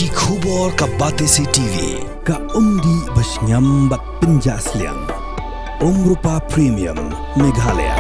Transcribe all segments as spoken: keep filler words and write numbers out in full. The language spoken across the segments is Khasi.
Ki khubor ka Batesi T V, ka umdih ba shngiam bad pynjah sliang. Umrupa Premium, Meghalaya.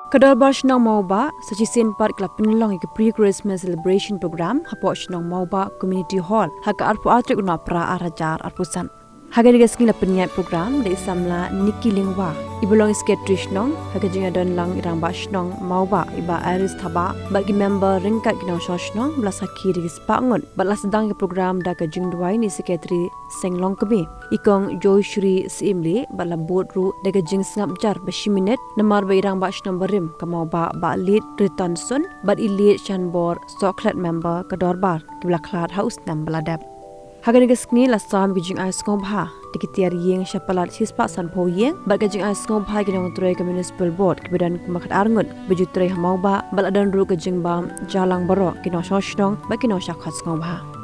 Ka Dorbar Shnong Mawbah sa shisien pat ka la pynlong ïa ka pre-Christmas celebration program hapoh Shnong Mawbah Community Hall ha ka arphew ar tarik u Nohprah ar hajar arphew san. Ha kane ka sngi la pynïaid program da i samla Nikki Lyngwa, i ba long i Secretary Shnong, ha ka jingïadon lang i Rangbah Shnong Mawbah i Bah Iris Thabah bad ki member ryngkat ki nongshong shnong ba la sakhi da ki spah ngut, bad la sdang ïa ka program da ka jingduwai na i Secretary Seng Longkmie. I Kong Joyshri Syiemlieh bad la bud ruh da ka jingsngap jar ba shi minit namar ba i Rangbah Shnong barim ka Mawbah Bah Liet Ritonson bad i Liet Shanbor Sohkhlet member ka Dorbar kiba la khlad ha u snem ba la dep. Ha kane ka sngi la sam ka jingai sngewbha da ki tiar ïing sha palat shispah sanphew ïing bad ka jingai sngewbha ki nongtrei ka Municipal Board kiba don kumba khatar ngut ba ju trei ha Mawbah bad la don ruh ka jingbam jingïalang baroh ki nongshong shnong bad ki nongshah khot sngewbha.